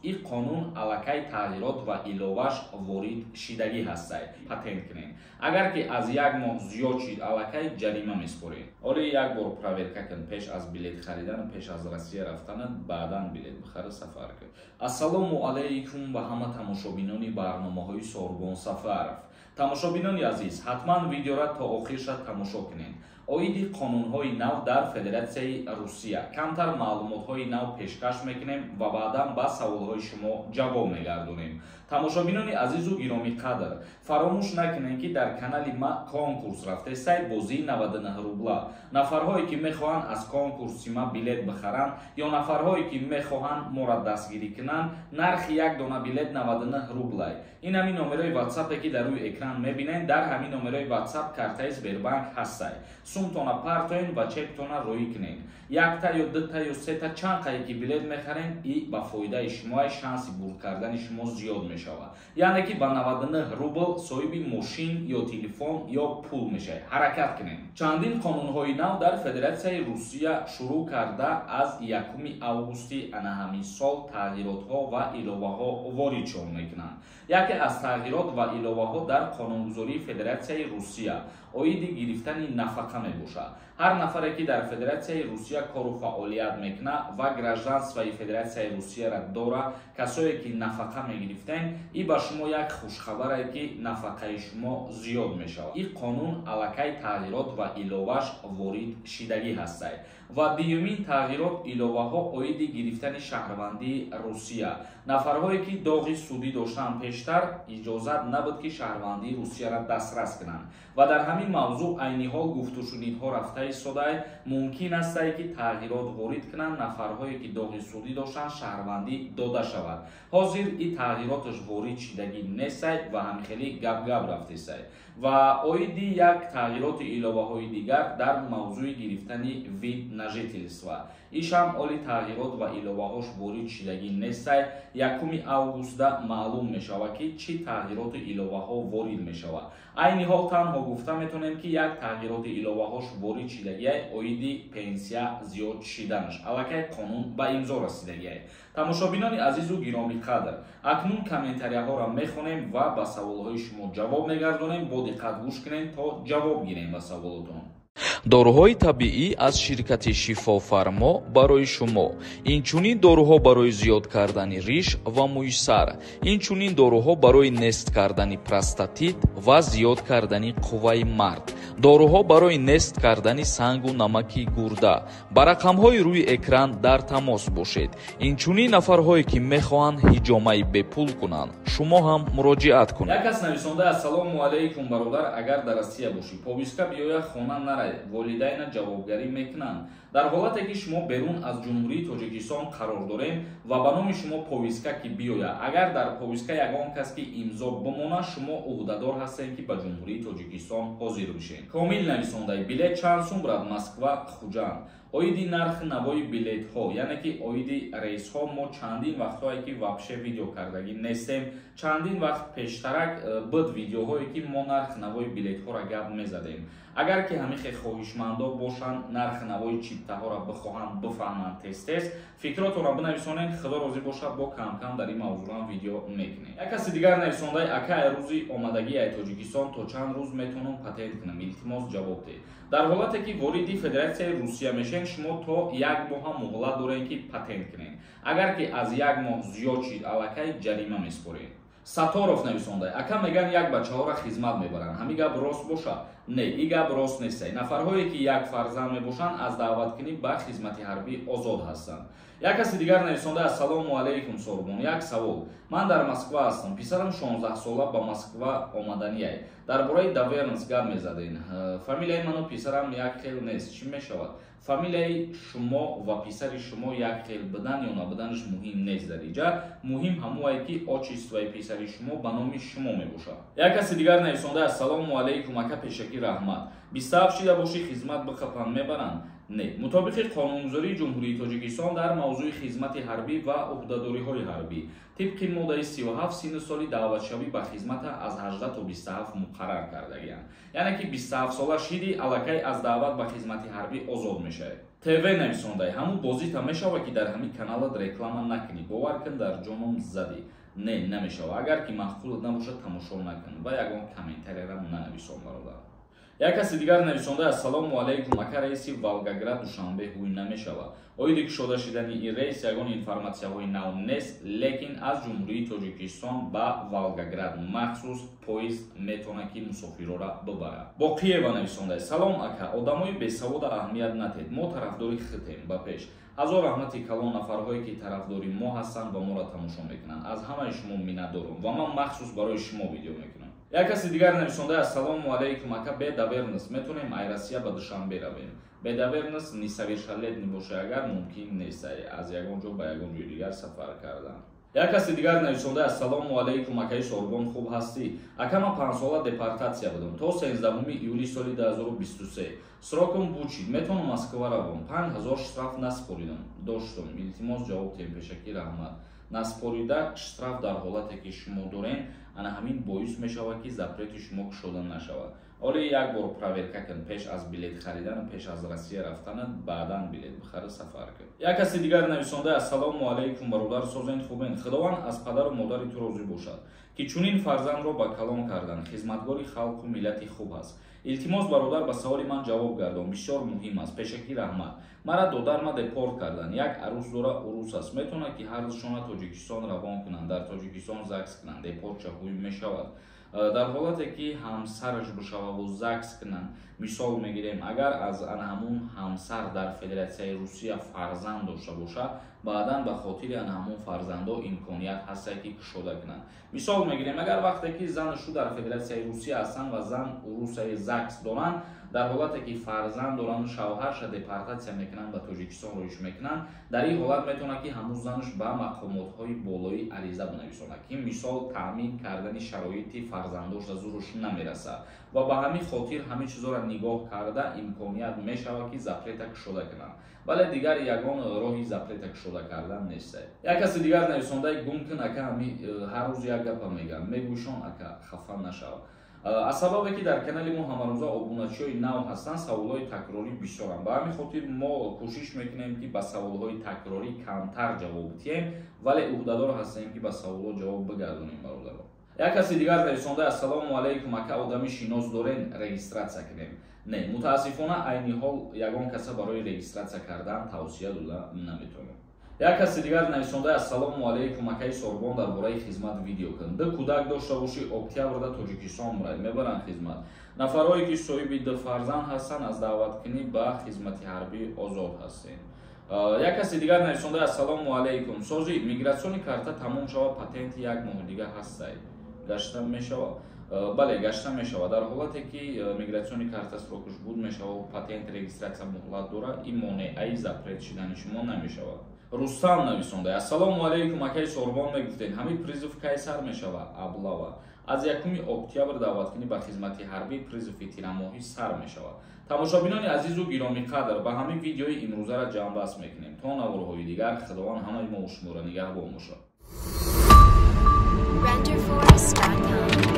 Ин қонун аллакай тағйирот ва иловаш ворид шидагӣ ҳастай. Патент кунед. Агар ки аз як моҳ зиёд шид, аллакай ҷарима меспоред. Ҳоло як бор проверка кун пеш аз билет харидан, пеш аз Россия рафтанат, баъдан билет бихара, сафар кун. Ассалому алайкум ба ҳама тамошобинони барномаҳои Сорбон Сафаров. Тамошобинони азиз, ҳатман видеора то охирша тамошо кунед. Оиди қонунҳои нав дар Федератсияи Русия камтар маълумотҳои нав пешкаш мекунем ва баъдан ба саволҳои шумо ҷавоб мегардонем. Тамошобинони азизу гиромиқадр, фаромӯш накунед, ки дар канали ма конкурс рафтесай, бозии 99 рубла. Нафарҳое ки мехоҳанд аз конкурси ма билет бихаранд ё нафарҳое ки мехоҳанд моро дастгирӣ кунанд, нархи як дона билет 99 рублай. Ин ҳамин номерои ватсапе ки дар рӯи экран мебинед, дар ҳамин номерои ватсап картаи Сбербанк ҳастай. Сумтона партоен ва чектона роӣ кунед. Якта ё дута ё сета, чанд қае ки билет мехарен, и ба фоидаи шумоай, шанси бурд кардани шумо зиёд мешавад. Яъне ки ба 99 рубл соҳиби мошин ё телефон ё пул мешавед. Ҳаракат кунед. Чандин қонунҳои нав дар Федератсияи Русия шурӯъ карда аз 1 августи ана ҳамин сол тағйиротҳо ва иловаҳо ворид шон мекунанд. Яке аз тағйирот ва иловаҳо дар қонунгузории Федератсияи Русия оиди гирифтани нафақа мебошад. Ҳар нафаре ки дар Федератсияи Русия кору фаъолият мекунад ва гражданствои Федератсияи Русияро дора, касое ки нафақа мегирифтен, и ба шумо як хушхабаре, ки нафақаи шумо зиёд мешавад. Ин қонун аллакай тағйирот ва иловаш ворид шидагӣ ҳастай. Ва дуюмин тағйирот иловаҳо оиди гирифтани шаҳрвандии Русия. Нафарҳое ки доғи судӣ доштанд пештар, иҷозат набуд, ки шаҳрвандии Русияро дастрас кунанд. Ва дар ҳамин мавзӯъ айни ҳол гуфтушунидҳо рафта истодай, мумкин астае, ки тағйирот ворид кунанд, нафарҳое ки доғи судӣ доштанд, шаҳрвандӣ дода шавад. Ҳозир ин тағйироташ ворид шидагӣ нестай ва ҳамхелӣ гап-гап рафтестай. Ва оиди як тағйироти иловаҳои дигар дар мавзӯи гирифтани вид на жительство. Ишам оли тағйирот ва иловаҳош ворид шидагӣ нестай. 1 августда маълум мешавад, ки чӣ тағйироту иловаҳо ворид мешавад. Айни ҳол танҳо гуфта метавонем, ки як тағйироти иловаҳош ворид шидагиай оиди пенсия зиёд шиданаш. Аллакай қонун ба имзо расидагиай. Тамошобинони азизу гиромиқадр, акнун комментарияҳоро мехонем ва ба саволҳои шумо ҷавоб мегардонем. Бо диққат гӯш кунед, то ҷавоб гирем ба саволотон. Доруҳои табиӣ аз ширкати Шифофармо барои шумо. Инчунин доруҳо барои зиёд кардани риш ва мӯи сар, инчунин доруҳо барои нест кардани простатит ва зиёд кардани қувваи мард, доруҳо барои нест кардани сангу намаки гурда. Ба рақамҳои рӯи экран дар тамос бошед. Инчунин нафарҳое ки мехоҳанд ҳиҷомаи бепул кунанд, шумо ҳам муроҷиат кунед. Як кас нависонда: «Ассалому алайкум, бародар, агар дар Россия бошӣ, повестка биёяд, хона нарай, волидайна ҷавобгарӣ мекунанд?» Дар ҳолате ки шумо берун аз Ҷумҳурии Тоҷикистон қарор дорем ва ба номи шумо повестка ки биёяд, агар дар повестка ягон кас ки имзо бимонад, шумо ӯҳдадор ҳастед, ки ба Ҷумҳурии Тоҷикистон ҳозир бишед. Комил нависондаи: «Билет чанд сум брат, Москва Хуҷанд?» Оиди нархи навои билетҳо, яъне ки оиди рейсҳо, мо чандин вақтҳое ки вообще видео кардагӣ нестем. Чандин вақт пештарак буд видеоҳое, ки мо нархи навои билетҳоро гап мезадем. Агар ки ҳамихе хоҳишмандо бошанд, нархи навои чиптаҳоро бихоҳанд бифаҳманд, тез-тез фикротонро бинависонед. Худо розӣ бошад, бо кам-кам дар ин мавзӯам видео мекунем. Як каси дигар нависондаи: «Ака, ай рӯзи омадагӣ ай Тоҷикистон то чанд рӯз метавонам патент кунам? Илтимос, ҷавоб диҳед». Дар ҳолате ки вориди Федератсияи Русия мешавед, шумо то як моҳа муҳлат доред, ки патент кунед. Агар ки аз як моҳ зиёд шид, аллакай ҷарима меспоред. Саторов нависонда: «Ака, меган, як бачаҳоро хизмат мебаранд, ҳамин гап рост бошад?» Не, ин гап рост нестай. Нафарҳое ки як фарзанд мебошанд, аз даъваткунӣ ба хизмати ҳарбӣ озод ҳастанд. Як каси дигар нависонда: «Ассалому алайкум, Сорбон, як савол. Ман дар Москва ҳастам, писарам 16 сола ба Москва омаданиай. Дар бораи доверенность гап мезадем. Фамилияи ману писарам як хел нест, чӣ мешавад?» Фамилияи шумо ва писари шумо як хел будан ё набуданаш муҳим нест. Дар иҷа муҳим ҳамое, ки отчествои писари шумо ба номи шумо мебошад. Як каси дигар нависонда: «Ассалому алайкум, ака, пешакӣ раҳмат. 27 шида бошӣ, хизмат бихапанд, мебаранд?» Не, мутобиқи қонунгузории Ҷумҳурии Тоҷикистон дар мавзӯи хизмати ҳарбӣ ва ӯҳдадориҳои ҳарбӣ, тибқи моддаи 37, синну соли даъватшавӣ ба хизмата аз 18 то 27 муқаррар кардагианд. Яъне ки 27 сола шиди, аллакай аз даъват ба хизмати ҳарбӣ озод мешавед. ТВ нависондай: ҳамун бозита мешава, ки дар ҳамин каналат реклама накунӣ? Бовар кун, дар ҷоном задӣ. Не, намешава. Агар ки маъқулат набошад, тамошо накун ва ягон комментарияра нанависон, бародар. Як каси дигар нависонда: ассалому алайкум, ака, рейси Волгоград Душанбе ҳуй намешавад? Оиди кушода шидани ин рейс ягон информатсияҳои нав нест, лекин аз Ҷумҳурии Тоҷикистон ба Волгоград махсус поезд метавонад, ки мусофирора бибарад. Боқиева нависонда: салом, ака, одамои бесавода аҳамият натед, мо тарафдори хитем, ба пеш. Ҳазор раҳмати калон нафарҳое, ки тарафдори мо ҳастанд ва моро тамошо мекунанд. Аз ҳамаи шумо миннатдорум ва ман махсус барои шумо видео мекунам. Як каси дигар нависонда: ассалому алайкум, ака, бе доверенность метавонем ай Россия ба Душанбе равем? Бе доверенность, несовершеннолетний боша агар, мумкин нест аз ягон ҷо ба ягон ҷои дигар сафар кардан. Як каси дигар нависонда: ассалому алайкум, акаи Сорбон, хуб ҳастӣ? Ака, ман 5-сола депортатсия будам, то 13 июли соли 2023 срокам бучид, метавонам Москва равам? 5000 штраф наспоридам доштум, илтимос, ҷавоб диҳем, пешакӣ раҳмат. Наспорида штраф дар ҳолате ки шумо дорен, ана ҳамин боис мешавад, ки запрети шумо кушода нашавад. Оле як бор проверка кун пеш аз билет харидан, пеш аз Россия рафтанат, баъдан билет бихара, сафар кун. Як каси дигар нависонда: ассалому алайкум, бародар, созен, хубен? Худованд аз падару модари ту розӣ бошад, ки чунин фарзандро ба калон кардан, хизматгори халқу миллати хуб аст. Илтимос, бародар, ба саволи ман ҷавоб гардон, бисёр муҳим аст, пешакӣ раҳмат. Мара додарма депорт кардан, як арӯс дора, урус аст, метавонад, ки ҳардушона Тоҷикистон равон кунанд, дар Тоҷикистон ЗАГС кунанд, депорт чаҳуй мешавад? Дар ҳолате ки ҳамсараш бишававу ЗАГС кунанд, мисол мегирем, агар аз ана ҳамун ҳамсар дар Федератсияи Русия фарзанд дошта бошад, баъдан ба хотири ана ҳамун фарзандо имконият ҳастае, ки кушода кунанд. Мисол мегирем, агар вақте ки зану шу дар Федератсияи Русия ҳастанд ва зан урусаи ЗАГС доранд, дар ҳолате ки фарзанд доранд, шавҳарша депортатсия мекунанд, ба Тоҷикистон роиш мекунанд, дар ин ҳолат метавонад, ки ҳамун занаш ба мақомотҳои болоӣ ариза бинависонад, ки мисол таъмин кардани шароити фарзандошта зуруш намерасад, ва ба ҳамин хотир ҳамин чизоро нигоҳ карда имконият мешавад, ки запрета кушода кунанд. Вале дигар ягон роҳи запрета кушода кардан нест. Як каси дигар нависондаи: гум кун, ака, ҳами ҳар рӯз як гапа мегам, мегӯшон, ака, хафа нашав. Аз сабабе ки дар канали мо ҳамарӯза обуначиҳои нав ҳастанд, саволҳои такрорӣ бисёранд. Ба ҳамин хотир мо кӯшиш мекунем, ки ба саволҳои такрорӣ камтар ҷавоб диҳем, вале ӯҳдадор ҳастем, ки ба саволҳо ҷавоб бигардонем, бародаро. Як каси дигар нависонда: ассалому алайкум, ака, одами шинос дорен, регистратсия кунем? Не, мутаассифона, айни ҳол ягон каса барои регистратсия кардан тавсия дода наметавонем. Як каси дигар нависонда: ассалому алайкум, акаи Сорбон, дар бораи хизмат видео кун. Ду кӯдак дошта бошӣ, октябрда Тоҷикистон мурай, мебаранд хизмат? Нафарҳое, ки соҳиби ду фарзанд ҳастанд, аз даъваткунӣ ба хизмати ҳарбӣ озод ҳастед. Як каси дигар нависонда: ассалому алайкум, сози миграционный карта тамом шава, патенти як моҳи дига ҳастай, гашта мешава? Бале, гашта мешава. Дар ҳолате ки миграционный карта срокаш буд мешава, патент регистратсия муҳлат дора, ин монеаи запрет шидани шумо намешавад. Рустам нависонда: ассалому алайкум, акаи Сорбон, мегуфтед, ҳамин призыв кай сар мешава, облава? Аз 1 октябр даъваткунӣ ба хизмати ҳарбӣ, призыви тирамоҳӣ сар мешавад. Тамошобинони азизу гиромиқадр, ба ҳамин видеои имрӯзаро ҷамъбаст мекунем. То наворҳои дигар, Худованд ҳамаи мо шуморо нигаҳбон бошад. Renderforest.com.